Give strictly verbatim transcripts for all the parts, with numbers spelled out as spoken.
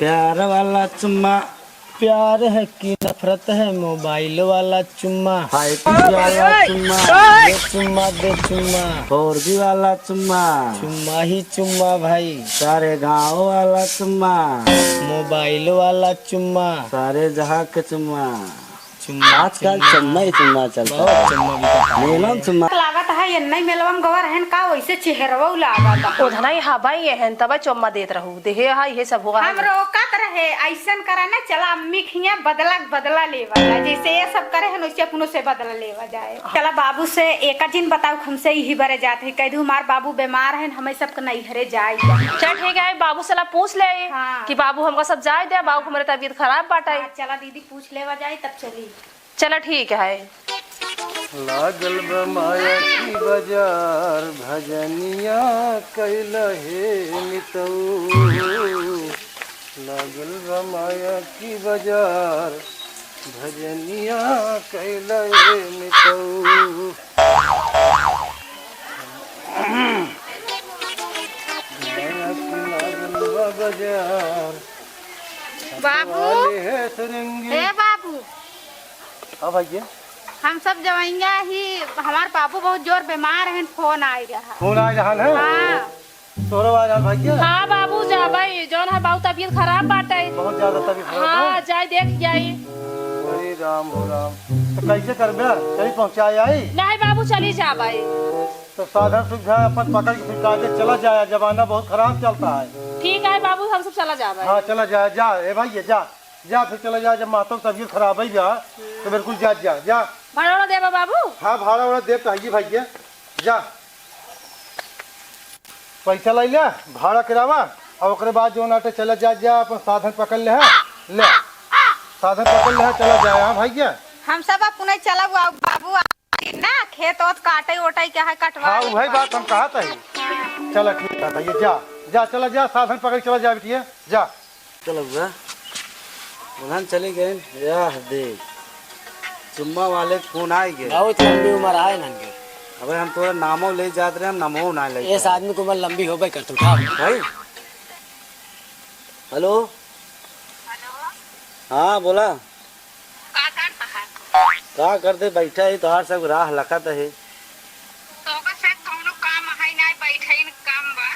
प्यार वाला चुम्मा, प्यार है कि नफरत है, मोबाइल वाला चुम्मा, फाइव जी वाला चुम्मा, दे चुम्मा, दे चुम्मा, फोर जी वाला चुम्मा, चुम्मा ही चुम्मा भाई, सारे गाँव वाला चुम्मा, मोबाइल वाला चुम्मा, सारे जहाँ के चुम्मा। चुम्मा, आजकल चुम्मा। चुम्मा ही चुम्मा चलता बहुत है। चुम्मा बिकता है। मेलन चुम्मा। लागत है, ये नहीं मेलवा में गवा रहन का, वैसे चेहरवा लागत है। ओधना ही हवा ही है, तब चुम्मा देत रहू। देहे हा, ये सब हुआ है। हम रोकत रहे, ऐसन करा ना, चला अम्मी खिया बदला, बदला लेवा जाए। जैसे ये सब करे हैं, वैसे अपनों से बदला लेवा जाए। चला बाबू से एक दिन बताओ, हमसे यही बरे जात है, कह दू हमार बाबू बीमार हैं, हमें सबके नैहरे जाए। चल ठीक है, बाबू से ला पूछ ले हाँ। कि बाबू हमका सब जाए दे, बाबू हमारे तबीयत खराब बाटे। हाँ, चला दीदी पूछ लेवा जाए, तब चली। चला ठीक है। लागल बा माया की बाजार, भजनिया कैल हे मितऊ। लागल बा माया की बाजार, भजनिया कैल हे मितऊ। माया की लागल बा बाजार, बाबू। वाले है सरंगी। ए बाबू। हाँ भैया। हम सब जवैया ही, हमार बाबू बहुत जोर बीमार हैं, फोन आइ रहा। फोन आइ रहा है? हाँ। तोरो आइ रहा भैया? हाँ बाबू, जाबै, जौन है बाबू तबीयत खराब बाटे। बहुत ज्यादा तबीयत खराब हाँ, है? जाए देख जाए। अरे राम हो राम, तो कैसे करबे? चली पहुँचाए आई? नहीं बाबू, चली जाबै। तो साधन सुविधा अपन पकड़ के फिर कायदे चला जाए, जमाना बहुत खराब चलता है। ठीक है बाबू, हम सब चला जाबै। हाँ चला जाए, जा ए भाई जा। जा फिर चला जा, जब माता तबीयत खराब है जा, तो बिल्कुल जा, जा, जा। भाड़ा उड़ा देबा बाबू? हाँ, भाड़ा उड़ा देब तो हइये भइया, जा। पैसा लाई ले, भाड़ा करावा, और ओकरे बाद जौन आटे चला जा, जा, अपन साधन पकड़ ले, हाँ, ले, साधन पकड़ ले, हाँ, चला जा, हाँ भइया। हम सब अपने चलब, आ बाबू, आ ना, खेत ओत काटे ओटे के है, कटवा हाँ, उहे बात हम कहत हई। चला ठीक है भइया, जा, जा, चला जा, साधन पकड़ के चला जा बिटिया, जा। चल बउआ, उन्हन चली गइन। याह देख, चुम्मा वाले के फोन आइ गए। बहुत लंबी उमर आए इन्हन के। अबे हम तोरा नामो ले जात रहे, हम नामो ना ले इस आदमी की उमर लंबी होबे करत, उठाओ। भाई, हेलो। हेलो। हाँ, बोला। का करत है? का करते, बैठा ही, तोहार सब राह लखत है। तो ओकर से कौनो काम है ना, बैठे ही काम बा।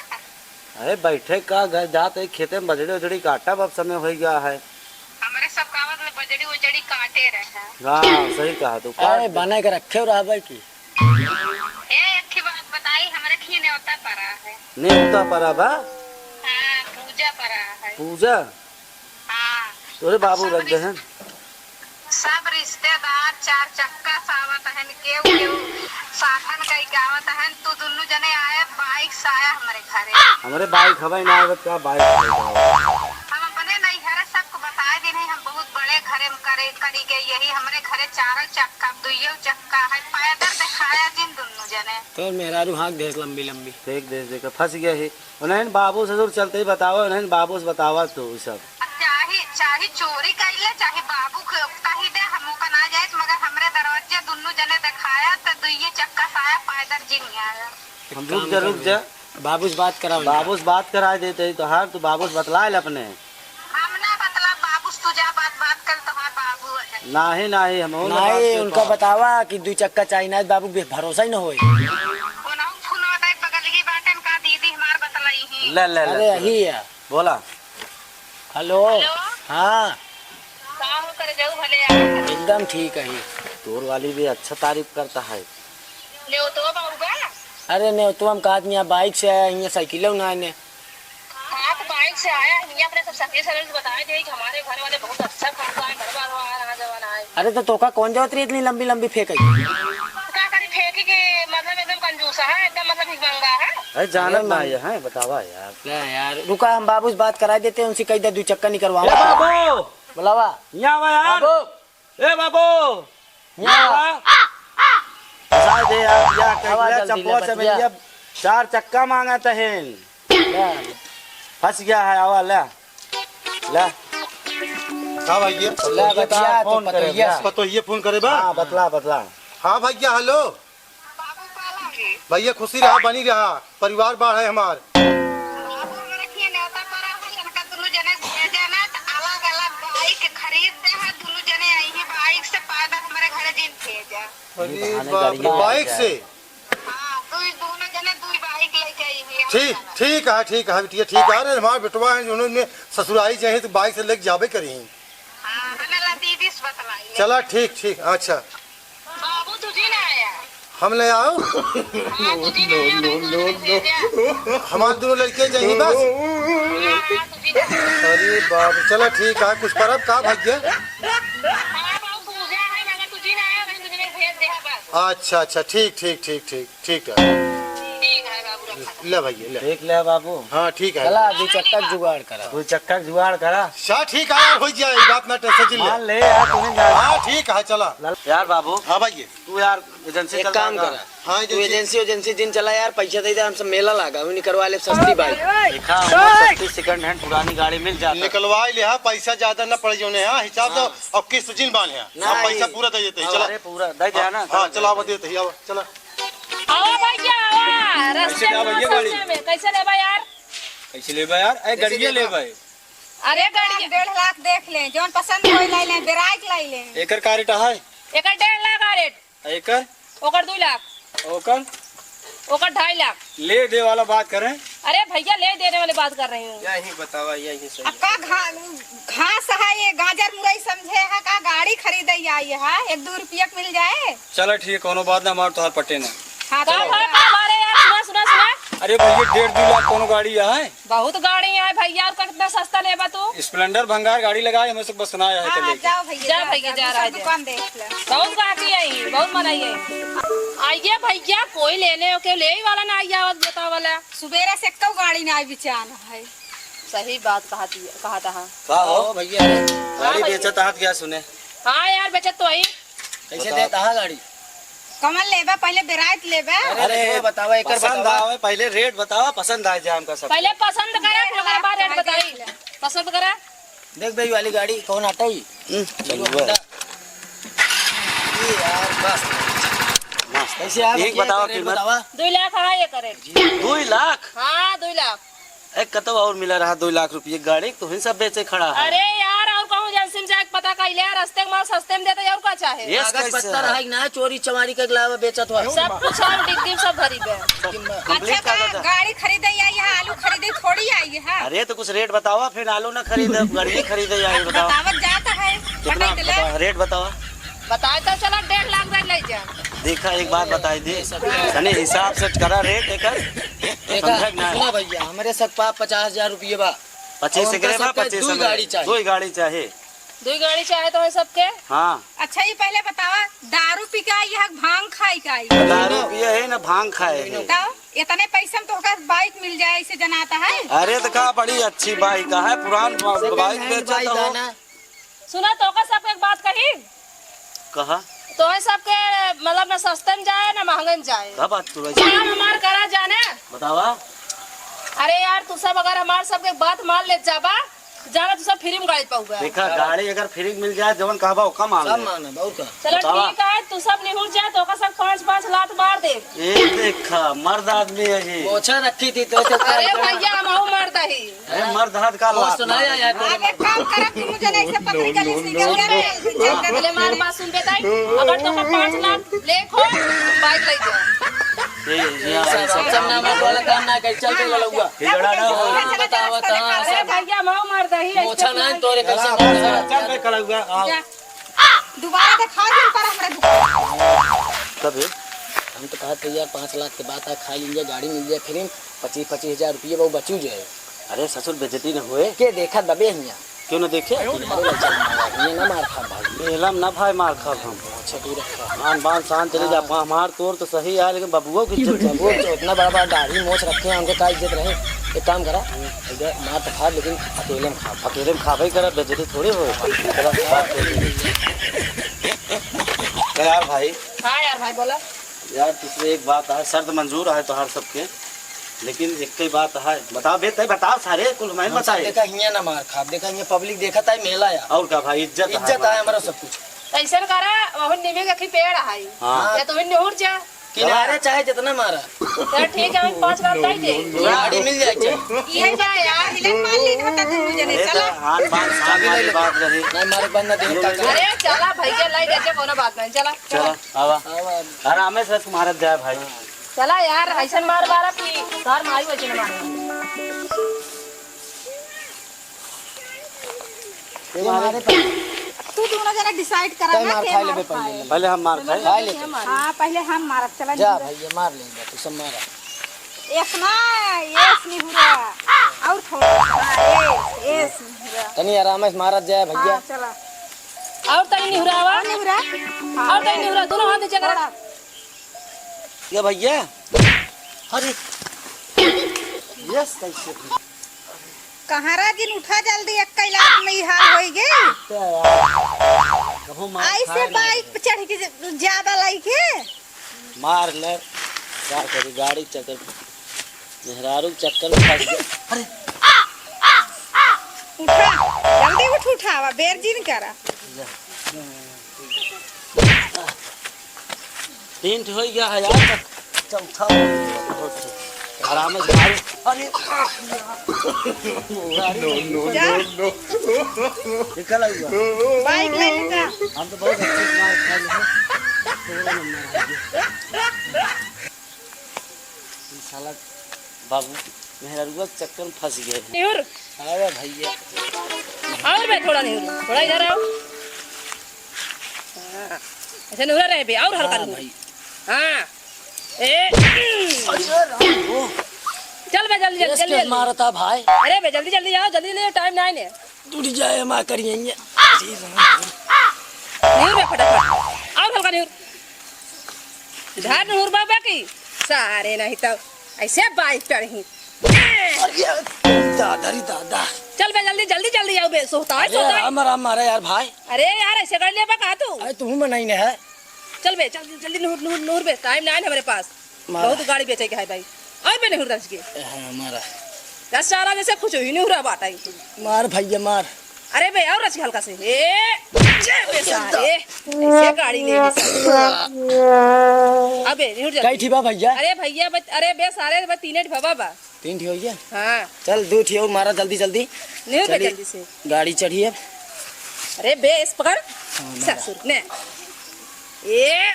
अरे बैठे का, घर जात है, खेते में बजड़ी उजड़ी काटब, अब समय होइ गया है। हमरे सब का मतलब बजड़ी उजड़ी काटे रहे। हाँ, सही कहा तू, काट अरे दे। बना के रखे हो रहा भाई की। ए, एक ही बात बताई, हमरे खिए नेवता परा है। नेवता परा बा? हाँ, पूजा परा है। पूजा? हाँ। तोरे बाबू सब रख दे रिस-, हैं। सब रिश्तेदार चार चक्का से आवत हन, केहू केहू साधन कई के आवत हन, तू दुन्नू जने आए, बाइक से आया हमरे घरे। हमरे बाइक हवे ना आवत का, बाइक से आवत। हम अपने नैहरे सबको बताए दिन है, हम बहुत बड़े घरे में करे, करी गई यही, हमरे घरे चारों चक्का, दुइयो चक्का है, पैदल देखाया जिन दुन्नू जने। तोर मेहरारू हाँक देस लंबी लंबी। फेंक देस, देखा फंस गया है। उन्हन बाबू ससुर चलते ही बतावा, उन्हन बाबू से बतावा तू ई सब। अब चाहे, चाहे चोरी कइले, चाहे बाबू के कही दे, हम ओका ना जाइत, मगर हमरे दरवाजे दुन्नू जने देखाया, त दुइये चक्का से आया, पैदल जी नहीं आया। हम एक रुक काम जा, रुक कर जा। बाबू से बात कराओ इनका। बाबू से बात कराए देते ही तोहार, तू बाबू से बतलाए ले अपने। हम ना बतला, बाबू से तू जा, बात, बात कर, तोहार बाबू है। नाही, नाही, हम ना बात नाही, कर उनका तो। बतावा कि दुई चक्का चाही ना, बाबू के भरोसा ही ना होए। ओनहु फोन बताई, बगल ही बाटन का दीदी हमार बतलाई ही। ले, ले, ले, अरे, ले। यही है। बोला। हेलो। हेलो। हाँ। का हो करे जाऊ भले यार? एकदम ठीक है। तोर वाली भी अच्छा तारीफ करता है। नेवतवा बाबू बा? अरे नेवतवा हम कहत नहीं, बाइक से आया, हियाँ साइकिल ना आने। हाँ, तो बाइक से आया, हियाँ अपने सब सखी सहेली से बताए दे कि हमारे घर वाले बहुत अच्छा खानदान, घर बार आ रहा जवान आए। अरे तो तोका कौन जरूरत रही इतनी लंबी लंबी फेंके की? तो का करी, फेंकी के मतलब एकदम कंजूस है, एकदम मतलब भिखमंगा है। अरे जानत अरे ना मन- ये है, बतावा यार। ले यार, रुका, हम बाबू से बात कराए देते हैं, उनसे कही दे दो चक्कर निकलवाओ। ए बाबू! बुलावा। यहाँ आवा यार। बाबू। ए बाबू! यहाँ आवा। आवा। फंसा दे यार, या कह आवा दिया, जल्दी चंपवा ले, बतिया। चमेलिया चार चक्का मांगत है। ले। फंस गया है, आवा ले। ले। का भाई ये? ले, बतिया, तो फोन करे पतोहिया बा। से। पतोहिया फोन करे बा? हाँ, बतला, बतला। हाँ भैया, हेलो। बाबू पाला है। भैया खुशी रहा, बनी रहा, परिवार बाढ़ है हमार। बाबू हमरे खिए नेवता परा है, इनका दुनू जने भेजे ना, अरे बाप रे, बाइक से? हाँ, दुई, दोनों जने दुई बाइक लेके आई हुई है। ठीक, ठीक है, ठीक है बिटिया, ठीक है। अरे हमार बेटवा है, उन्होंने ससुरारी जाए तो बाइक से लेके जाबे करी। हाँ, हमें ला दीदी से बतलाई। चला ठीक, ठीक, अच्छा। बाबू तुझी ना आया। हम ले आओ। हाँ, तुझी ना आया, भाई, दूसरे से जा। हमार दोनों लड़के जाइए बस। हाँ, हाँ, तुझी ना आया। अरे बाप, चला ठीक है, कुछ परब का भैया? हाँ, बाबू, पूजा है, मगर तुझी ना आया, भाई, तुझी ने भेज दे बस। अच्छा, अच्छा, ठीक, ठीक, ठीक, ठीक, ठीक है। ठीक है बाबू, रखा। ले भैया, ले। देख ले बाबू। हाँ, ठीक है। चला, दू चक्का जुगाड़ करा। दू चक्का जुगाड़ करा। अच्छा, ठीक है यार, हो जाए, ये बात ना टेंशन ले। मान ले यार, तूने जान हाँ, ठीक है, चला। यार बाबू। हाँ भैया। तू यार एजेंसी एक चल काम रहा कर। हाँ, तू एजेंसी। एजेंसी, एजेंसी जिन चला यार, पैसा दे दे, हम सब मेला लागा, वही निकलवा ले सस्ती बाइक। देखा, हमको सस्ती सेकंड हैंड पुरानी गाड़ी मिल जाता। निकलवा ले, हाँ, पैसा ज्यादा ना पड़ जाने, हाँ, हिसाब से, हाँ। और किस्त जिन बांध है, ना, हाँ, पैसा ये पूरा दे देते हैं, हाँ, चला। अरे, पूरा दे दे हाँ, ना, हाँ, चला, अब देते हैं, अब चला। आवा भैया, आवा, रस्ते कैसे में भैया गाड़ी? सस्ते में, कैसे लेबा यार? कैसे लेबा यार? ए, कैसे गड़िया लेबा? लेबा? अरे, एक लाख, गड़िया। डेढ़ लाख देख ले, जौन पसंद होई लाई ले, बेराइक लाई ले। एकर का रेट है? एकर डेढ़ लाख का रेट। एकर? ओकर दुई लाख। ओकर? ओकर ढाई लाख। ले दे वाला बात करें। अरे भैया, ले देने वाली बात कर रही हूँ। यही बतावा, यही सही अब है। का घा-, घास है ये, गाजर मुरई समझे है का? गाड़ी खरीदे आई है, एक दो रुपया के मिल जाए। चला ठीक है, कोनो बात ना, हमार तोहार पटे ना। हाँ, तो का चलो। भाव, का भाव रे यार? सुना, सुना, सुना। अरे भैया, डेढ़ दो लाख कोनो गाड़ी है? बहुत गाड़ी है भैया, और का कितना सस्ता लेबा तू? स्प्लेंडर भंगार गाड़ी लगाए, हमें से बस सुनाया है हाँ, चले। जाओ भैया, जा जाओ, भैया, जाओ, जा, दूसरा राजा। दुकान देख ले। बहुत गाहकी आई, बहुत मनई आई। आइए भैया, कोई लेने ओके ले ही वाला ना आइए, आवत बतावला। सुबेरे से एक्को गाड़ी ना आई बिचान है। सही बात कहा थी, कहा था। का हो? ओ भैया। गाड़ी हाँ भैया। बेचत हाथ क्या सुने? हाँ यार, बेचत तो आई। कैसे बताओ। देता है गाड़ी? कमल लेबा, पहले बेरायत लेबा। अरे, अरे, देखो, बतावा, एकर पसंद बतावा। आवे, पहले रेट बतावा, पसंद आ जाए हमका सब। पहले पसंद करा, फिर ओकरे बाद रेट बताई। पसंद करा। देख बे, ई वाली गाड़ी कौन आता ही? हम्म, चलो, Hero Honda। ये यार, बस। मस्त। कैसे यार, एक भैया, बतावा एक रेट कीमत। बतावा। दुई लाख है एकर रेट। दुई लाख? हाँ, दुई लाख। ए, कतौ और मिला रहा दुई लाख रुपये गाड़ी, तुहिन सब बेचे खड़ा है। अरे यार, और कहूँ एजेंसी में जाके पता कइले, रस्ते में माल सस्ते में देते, और का चाहे? Yes, कागज कैसे पत्तर है? है ना, चोरी चमारी के अलावा बेचत हुआ। सब कुछ हम डिग्गी में सब भरी बे। Complete अच्छा, का कागज है? गाड़ी खरीदे आई है, आलू खरीदे थोड़ी आई है। अरे, तो कुछ रेट बतावा, फिर आलू ना खरीदे, गाड़ी खरीदे आई, बतावा। बतावत जात है, कितना पटाई दिला। बतावा, रेट बतावा। बताए तो चला, डेढ़ लाख रुपया ले जा। देखा, एक बात बताई दी, तनी हिसाब से करा रेट एकर। देखा, समझा कि ना? सुना भैया, हमरे सब पास पचास हजार रुपये बा। पच्चीस और से हमका करे बा, सबके पच्चीस दुई में। गाड़ी चाही। दुई गाड़ी चाहे। दुई गाड़ी चाहे तो है सबके? हाँ। अच्छा, ये पहले बतावा, दारू पी के आई है, भांग खाई के आई? दारू पिए है ना, भांग खाए है। तो इतने पैसा में तो ओकर बाइक मिल जाए, ऐसे जनाता है। अरे, तो का बड़ी अच्छी बाइक है, पुरान बा-, Second बाइक hand बेचा बाइक तो हो। है ना। सुना, तोका सबके एक बात कही। कहा? तोहे सबके, मतलब, ना सस्ते में जाए, ना महंगे में जाए। का बात तू ऐसे? काम हमार करा जाने। बतावा। अरे यार, तू सब अगर हमार सबके बात मान ले जाबा, जाना तू सब free में गाड़ी पाउबा। देखा, हाँ। गाड़ी अगर free में मिल जाए, जवन कहबा, ओका मान सब ले। मानब, और का? चलो बतावा। ठीक है, तू सब निहुर जा, तोका सब पाँच पाँच लात मार दे। ए देखा, मर्द आदमी है जी। मोछा रखी थी तो ऐसे अरे भैया, हम मर्द ही। ए, मर्द हाथ का वो लात सुनाया मारे। यार, तोरे अब एक काम करब, तुम जने ऐसे पतली गली से निकल जा रे, चल दे। पहले मार बात सुन बेटा, अगर तो का पाँच लाख ले खो, बाइक ले जा। ए, ये सब, सब नाम वाला काम ना कर, चल, चल, लौआ। ये लड़ा ना हो। चल, चल, चल, चल, चल, अरे भैया, माओ मार दही, मोछा ना तोरे कैसे चल, चल, चल, चल, आओ। जा। दोबारा देखा जिन पर हमरा दुकान। तब हम तो कहत रही यार, पाँच लाख के बात है, खा लीजिए, गाड़ी मिल जाए free में, पच्चीस, पच्चीस हजार रुपये वो बचू जाए। अरे ससुर, बेइज्जती न होए। के देखा दबे हियाँ? क्यों न देखे? अरे, अरे, चल, मार, ये ना मार खा भाई। मेला में ना भाई मार खा हम। अच्छा, तू रखा। आन बान शान चले जा, हाँ। हमार तोर तो सही है, लेकिन बबुओ की इज्जत जाए। वो तो इतना बड़ा बड़ा दाढ़ी मोछ रखे हैं, उनके का इज्जत रहे? एक काम करा, इधर मार तो खा, लेकिन अकेले में खा। अकेले में खाबे करा, बेइज्जती थोड़ी हो। चला, खा। यार भाई। हाँ यार भाई, बोला। यार, तुझसे एक बात है, शर्त मंजूर है तोहार सबके, लेकिन एक ही बात है, बताओ बे, तय बताओ सारे, कुल मैं हम बताए। सब देखा हियाँ ना मार खाब, देखा हियाँ public देखत है, मेला है। और का भाई, इज्जत है इज्जत है हमारा। हमारा सब कुछ। तो ऐसन करा, वहन नीमे के अखी पेड़ है। हाँ। या तो वहन निहुर जा। किनारे चाहे जितना मारा। चल ठीक है, हम पाँच लाख दे दे। गाड़ी मिल जाए चाहे। ये जा यार, हिले पाली खाता तुम मुझे नहीं, अरे चलो। तो हाथ बांध, सामने वाली बात रही। नहीं, मारे बंद ना दे, अरे चला भैया, लाई दे, कोनो बात नहीं, चला। चला, आवा। आरामे से तुम्हारा जाए भाई। चला यार, ऐसन मार मारा कि घर में आई वैसे मार। ये मारे पहले। तू दोनों जना decide करा तै ना, मार के खाए मार लेबे खाए। पहले। पहले हम मार खाए। खाए लेते। हाँ, पहले हम मारब, चला जा निहुरा। भैया, मार लेंगे, तू सब मारा। एक ना, एस निहुरा। और थोड़ा, हाँ, एस, एस निहुरा। तनी आराम से मारत जाए भैया। हाँ, चला। और तनी निहुरावा। और निहुरा। और तनी निहुरा, दोनों हाथ नीचे करा। थोड़ा। ये भैया, अरे, यस कैसे? कहाँ राजिन उठा जल्दी, एक कैलाश में ही हाल होई गे। कबो मार ऐसे खाए ना बाइक पे चढ़ के ज-, ज्यादा लइके। मार ले, का करी, गाड़ी चक्कर, मेहरारू चक्कर में फंस गया। अरे। उठा, जल्दी उठ, उठावा, बेर जिन करा। तीन ठो हो गया है यार, चौथा हो गया। बहुत सही। आराम से मारो। अरे, no, no, जा। No, no। निकल आऊंगा। बाइक ले लेता। हम तो बहुत अच्छे से मार खा लिए हैं। ई साला बाबू मेहररुआ के चक्कर में फंस गए हैं। निहुर। आवा भैया। और बे, थोड़ा निहुर, थोड़ा इधर आओ। हाँ, ऐसे निहुरा रहे बे, और हल्का हाँ निहुर। भाई। हाँ। ए। अरे राम हो। चल बे, जल्दी, जल्दी, तेज जल्दी, तेज जल्दी। मारता भाई। अरे बे, जल्दी, जल्दी आओ, जल्दी ले, टाइम नहीं ने। टूट जाए, माँ करिए। निहुर बे फटाफट। और हल्का निहुर। झाड़ निहुर बाबा की। सारे नहीं तो ऐसे बाइक चढ़ी। अरे दादा रे दादा। चल बे जल्दी, जल्दी, जल्दी आओ बे, सोता है, अरे सोता है। राम राम मारे यार भाई। अरे यार ऐसे कर ले बा का तू? अरे तू में नहीं है। चल बे, चल जल्दी निहुर, निहुर, निहुर बे, टाइम ना है हमारे पास। मारा। बहुत गाड़ी बेचे के है भाई। और बे निहुर दस के। हाँ, मारा। दस सारा जैसे कुछ ही निहुरा बाटा ही। मार भैया मार। अरे बे, और रच हल्का से। ए, जे बे सारे। ऐसे गाड़ी ले बे सारे। अबे, निहुर जा। कई ठी बा भैया? अरे भैया, बस, अरे बे सारे, बस तीन ठी बा बा। तीन ठी हो गया? हाँ। चल, दो ठी और मारा जल्दी जल्दी। निहुर बे चलिए। जल्दी से। गाड़ी चढ़िए। अरे बे, इस पकड़। हाँ, मारा। ससुर ने। ए,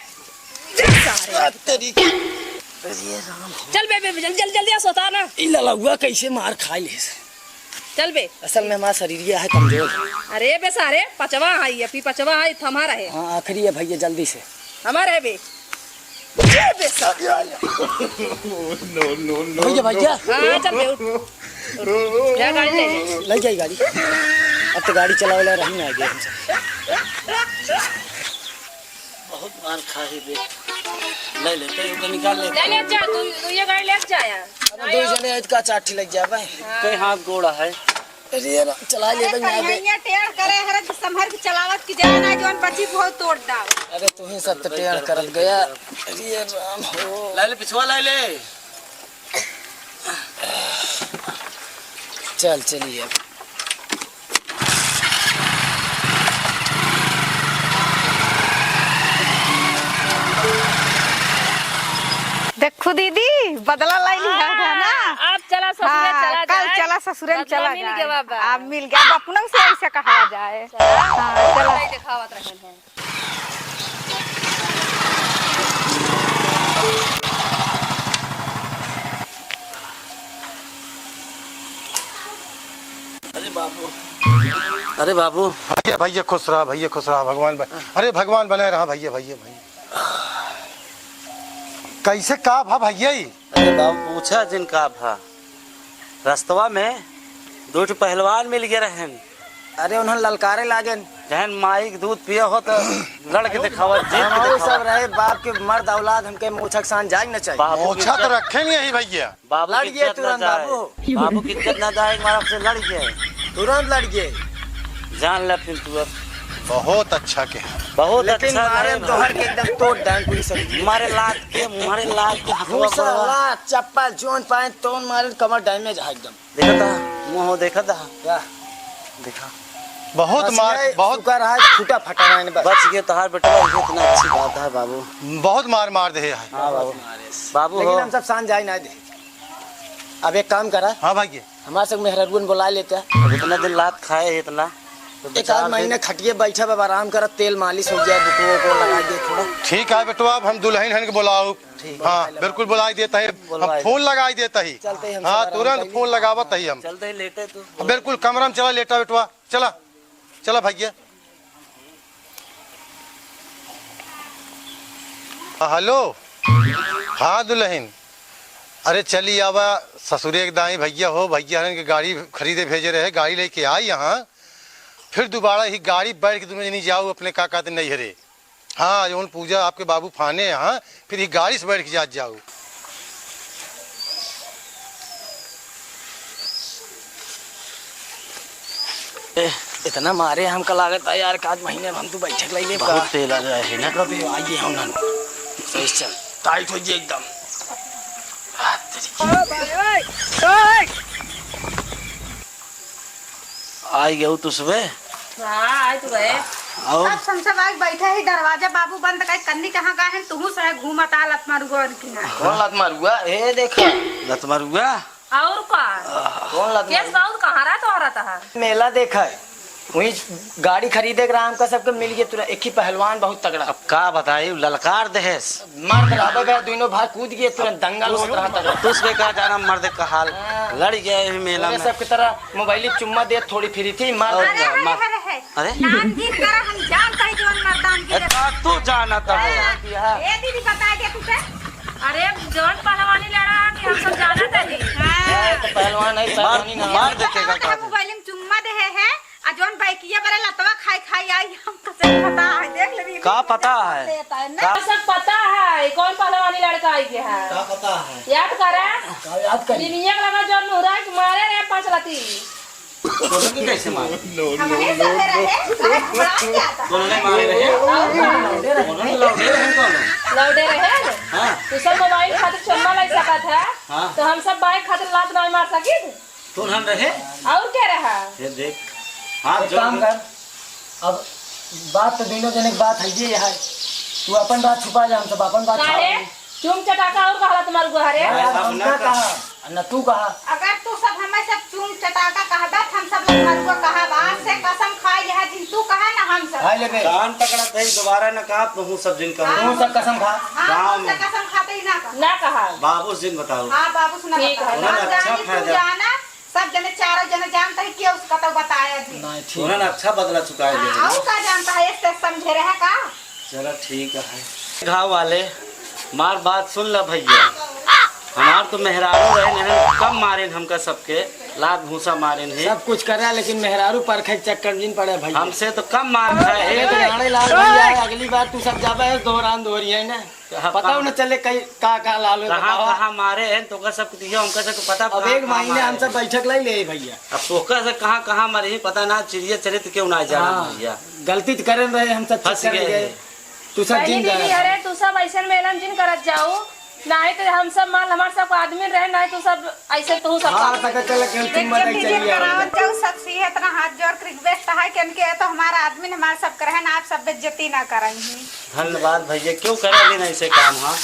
जा सारे। आ, तेरी। अरे राम हो। चल बे, बे, बे, जल्दी, जल्दी, जल्दी आ, सोता ना। ई ललौआ कैसे मार खा ले से। चल बे। असल में हमारा शरीरिया है कमजोर। अरे बे सारे, पचवा है, ये पी पचवा है, थमा रहे। हाँ, आखिरी है भैया, जल्दी से। हमारा है बे। ये बे सारे। No, no, no, भैया, no। भैया। हाँ, चल बे, उठ। उठ। या गाड़ी ले ले। ले जाई गाड़ी। अब तो गाड़ी चलावे ला रही ना आगे हमसे। बहुत मार खाही बे। ले ले, ते ओके निकाल ले। ले ले जा, तू, तू ये गाड़ी ले जा यार। अरे दो जने आज का चार ठी लग जाबे। हाँ। कई हाथ गोड़ा है। अरे यार, चला ले अरे बे, यहाँ पे। कहिया टेढ़ करे हर संभर के चलावत की जाए ना, जौन बची को तोड़ डाल। अरे तू ही सब तो टेढ़ करत गया। अरे राम हो। ले ले, पिछवा ले ले। चल, चलिए अब। देखो दीदी, बदला लाई लिहा था ना। हाँ, अब चला ससुरे हाँ, चला कल जाए। चला ससुरे में बदला चला मिल जाए। गया बाबा। अब मिल गया, अब अपनों से ऐसे कहा जाए। चला। हाँ, चला। नहीं दिखावत रहे हैं। अरे बाबू, अरे बाबू। भैया, भैया खुश रहा, भैया खुश रहा, भगवान ब-, अरे भगवान बने रहा भैया, भैया, भैया। कैसे का भा भैया ई? अरे बाबू, पूछा जिन का भा। रस्तवा में दो ठो पहलवान मिल गए रहन। अरे उन्हन ललकारे लागेन। जहन माई के दूध पिया हो तो लड़ के दिखावा, जीत के हमहू दिखावा। सब रहे बाप के मर्द औलाद, हमके मोछक सान जाए न चाहिए। बाबू की मोछा तो इज्जत रखे नहीं यही भैया। बाबू लड़ की गए इज्जत ना तुरंत जाए। बाबू। बाबू की इज्जत ना जाए, एक बार आपसे लड़ गए। तुरंत लड़ गए। जान ले फिर तू अब। बहुत अच्छा के। बहुत लेकिन अच्छा मारे रहे दोहर भाई। के एकदम तोड़ डांग पूरी सब्जी। मारे लात के, मारे लात के हथवा घूसा, पड़वा। लात, चप्पल, जोन पाए, तोन मारे, कमर damage है एकदम। देखा था, मुंह देखा था। क्या? देखा। बहुत बस मार, ये बहुत शुक्र है, फूटा फटा है बस। बच गए तोहार बेटवा, ये इतना अच्छी बात है बाबू। बहुत मार मार दे है। हाँ बाबू। बाबू लेकिन हो। हम सब सान जाए ना दे। अब एक काम करा। हाँ भाई। हमारे सब मेहरारुअन बुला लेते हैं। अब इतना दिन लात खाए है इतना। तो एक आध महीना खटिए बैठा बाबा, आराम करा, तेल मालिश हो जाए, बुटुओ को लगाई दे थोड़ा। ठीक है बेटवा, अब हम दुलहिन हन के बोलाओ। ठीक है, हाँ, बिल्कुल बोलाई देता है, हम फोन लगाई देता ही। चलते ही हम हाँ, तुरंत फोन लगावत ही हम। चलते ही लेटे तू। बिल्कुल, कमरा में चला लेटा बेटवा, चला, चला भैया। हाँ, हेलो। हाँ दुलहिन, अरे चली आवा ससुरे के दाई भैया हो, भैया हन के गाड़ी खरीदे भेजे रहे, गाड़ी लेके आई यहाँ, फिर दोबारा ही गाड़ी बैठ के दुनो जनी जाऊ अपने का कहते नैहरे। हाँ, जौन पूजा आपके बाबू फाने यहाँ, फिर ही गाड़ी से बैठ के जात जाऊ। ए, इतना मारे हमका लागत है यार, का आज महीने में हम तो बैठक ले लेब का? बहुत तेल आ रहा है ना? रुक अभी, आइए हम ना। सही चल, टाइट हो जाए एकदम। आ, तेरी। आई गऊ तू सुबह? हाँ, आई तू गए। और? अब हम सब आके बैठे ही, दरवाजा बाबू बंद कर, कन्नी कहाँ गए हैं? तुहू से घूमत आ लत मारुआ और की ना। कौन लत मारुआ? ए, देखा। लत मारुआ? और का? कौन लत केस मारुआ? बहुत कहाँ रहा तोहरा तहा? मेला देखा है। वहीं गाड़ी खरीदे के रहा, हमका सबके मिल गए तुरंत। एक ही पहलवान बहुत तगड़ा। अब का बताई, उ ललकार देहेस। मर्द रहबे बे, दुइनो भाई कूद गए तुरंत, दंगल होत रहा तगड़ा। तुस बे का जाना मर्द का हाल। हाँ। लड़ गए ही मेला में। सबके तरह मोबाइल चुम्मा दे, थोड़ी फ्री थी, मर्द। और अरे, क्या, अरे, मर्द? अरे, अरे। अरे? नाम जिन करा, हम जानत ही जौन मर्दानगी ए, दे। का तू जानत हो? हाँ। ए दीदी, बता दे तू से। अरे, जौन पहलवानी लड़ा कि हम सब जानत ही। हाँ। ए, तो पहलवान है, मार, पहलवानी ना। मार देते का, का मोबाइल में चुम्मा दे है, है, आ जौन बैकिया बरे लतवा खाई खाई आई, हम तो से पता है, देख ले दीदी। का पता है? देता है ना। का? सब पता है, कौन पहलवानी लड़का आई के है। का पता है? याद करा। का याद करी? निमिया के लगा जौन मुहरा के मारे रे पाँच लाती। तोहन के कैसे मारे? हमरे साथे रहे, अरे घबरा जाता। तोहन नहीं मारे रहे? और का? तोहन लौटे रहे कौन? लौटे रहे? हाँ। तू सब मोबाइल खातिर चुम्मा लाई सकत है, हाँ। तो हम सब बाइक खातिर लात नहीं मार सकित? तोहन रहे? और क्या रहा? ये देख। हाँ, एक जो काम कर, अब बात तो दुइनो जने के बात है, ये है। तू अपन बात छुपा जा, हम सब अपन बात काहे? छुपा। चूम चटाका और कहला तुम्हार गुआ रे? अरे यार, हम ना कहा, न तू कहा। अगर तू सब हमें सब चूम चटाका कहबा, हम सब लोग मरुआ कहब। आज से कसम खाए, यह जिन तू कहा, न हम सब। खा लेबे। कान पकड़ा थे, दोबारा न कहा, तू सब जिन कहा। हाँ, तू सब कसम खा। हाँ, गाँव तू सब में। कसम खाते ही ना कहा। ना कहा। बाबू जिन बताओ। हाँ, बाबू से ना ठीक बताओ। है। उन्होंने ना अच्छा जानी तू फायदा। जाना, सब जने, चारों जने जानते हैं कि उसका तो बताया जी। नहीं, ठीक उन्होंने है। अच्छा बदला चुकाया हाँ, जी। और का जानता है, इससे समझे रहे का? चलो, ठीक है। घाव वाले, मार बात सुन ला भैया। हमार तो मेहरारू रहे, नहीं कम मारेन हमका सबके, लात घूसा मारेन है। सब कुछ करा, लेकिन मेहरारू परखे के चक्कर में जिन पड़े भैया। हमसे तो कम मार खाए अरे है। तो राणे लाल भैया, अगली बार तू सब जाबे है, दोहरान दोहरी है ना। तो हम पता कहाँ न चले कहीं का, का लाल हो कहाँ, बतावा। कहाँ मारे हैं, तो ओकर सब कुछ दिया, उनका सब पता अब कहाँ, एक कहाँ महीने मारे हम सब हैं। बैठक लाई ले भैया। अब तोहका से कहाँ, कहाँ मारे हैं, पता ना, चिड़िया चरित्र क्यों ना जाना हाँ, भैया। गलती तो करे रहे, हम सब फंस चक्कर में गए गए। हैं। तू सब पहली जिन दीदी, गया। अरे तू सब ऐसे मेलन जिन करत जाऊ, नहीं तो हम सब माल हमार सब आदमी रहे, नहीं तो सब ऐसे तू सब हाँ, काम। पता चला कि हम तुम एक मदद जल्दी चली आ रही करावत है। जाऊ, सब सी है, इतना हाथ जोड़ के रिक्वेस्ट है कि इनके तो हमारा आदमी ने हमारे सब करे हैं ना, आप सब बेइज्जती ना करेंगे। धन्यवाद भैया, क्यों करा देना इसे काम, हाँ?